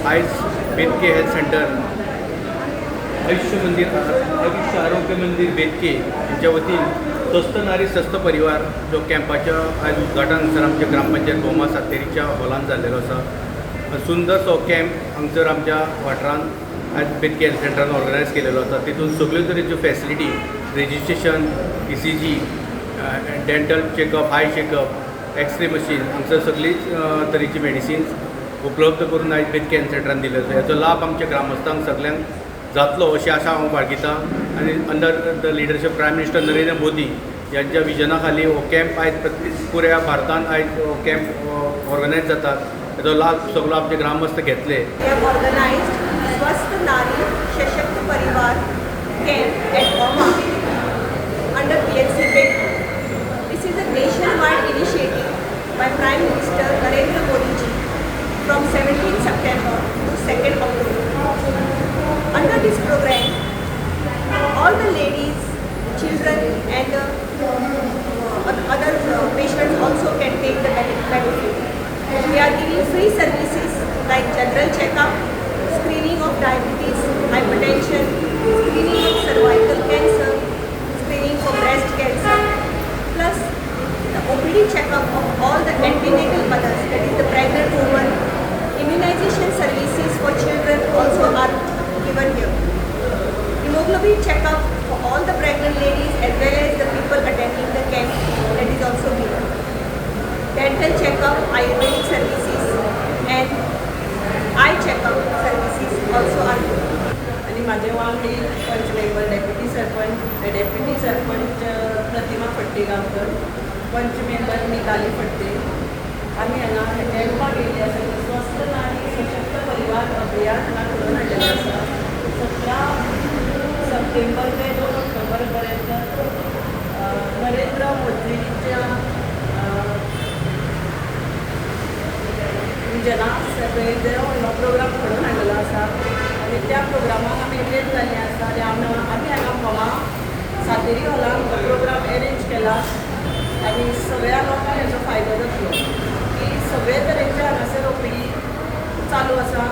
आयज बेतके health centre, आयुष्य मंदिर, आयुष्य आरोग्य मंदिर बेतके हेच्या वतीन स्वस्थ नारी स्वस्थ परिवार जो कॅम्पाच्या आयज उद्घाटन सर आमच्या ग्रामपंचायत भोमा सातेरीच्या हॉलान जाल्लेलो आसा. सुंदरसो कॅम्प हांगसर आमच्या वाठारांत आयज बेतके हेल्थ सेंटरान ऑर्गनायज केलेलो आसा. तितून सगल्यो तरेच्यो facility, registration, ECG, dental checkup, eye checkup, X-ray machine, हांगसर सगळीच तरेची मेडिसिन्स उपलब्ध करून आयज बेतके हेल्थ सेंटरान दिल्ले आसा. हेचो लाभ आमच्या ग्रामस्थांक सगल्यांक जातलो अशी आशा हांव बाळगितां आनी under the leadership Prime Minister Narendra Modi यांच्या विजना खाली हो कॅम्प आयज पुऱ्या भारतांत आयज हो कॅम्प ऑर्गनायज जातात. हेचो लाभ सगलो आमचे ग्रामस्थ घेतले. We have organized Swasth Nari Shashakt Parivar camp at Bhoma under PHC Betke. This is a nationwide initiative by Prime Minister Narendra Modi ji from 17 September to 2nd October. Under this program, all the ladies, children and other patients also can take the benefit. We are giving free services like general checkup, screening of diabetes, hypertension, screening of cervical cancer, screening for breast cancer, plus the OPD checkup of all the antenatal mothers, that is the pregnant woman, immunization services for children also are given here. Hemoglobin checkup for all the pregnant ladies as well as the people attending the camp, that is also given. Dental checkup, Ayurvedic services and eye checkup services also are given. आनी म्हाजे वांगडी पंच member, deputy sarpanch, deputy sarpanch प्रतिमा फडते गांवकर, पंच member Mitali Phadte. आमी हांगा कॅम्पाक येयल्ले आसा. स्वस्थ नारी सशक्त परिवार अभियान हांगा घडोवन हाडलेलें आसा. 17 सप्टेंबर ते 2 ऑक्टोबर पर्यंत नरेंद्र मोदीच्या विजना सगळे हो प्रोग्राम घडोवन हाडलेलो आसा आनी त्या प्रोग्रामाक आमी एटेंड जाल्लीं आसा. आनी आमी हांगा भोमा सातेरी हॉलान हो प्रोग्राम एरेंज केला आनी सगळ्या लोकांक हेजो फायदो जातलो की सगळे तरेचे हांगासर ओपीडी चालू आसा.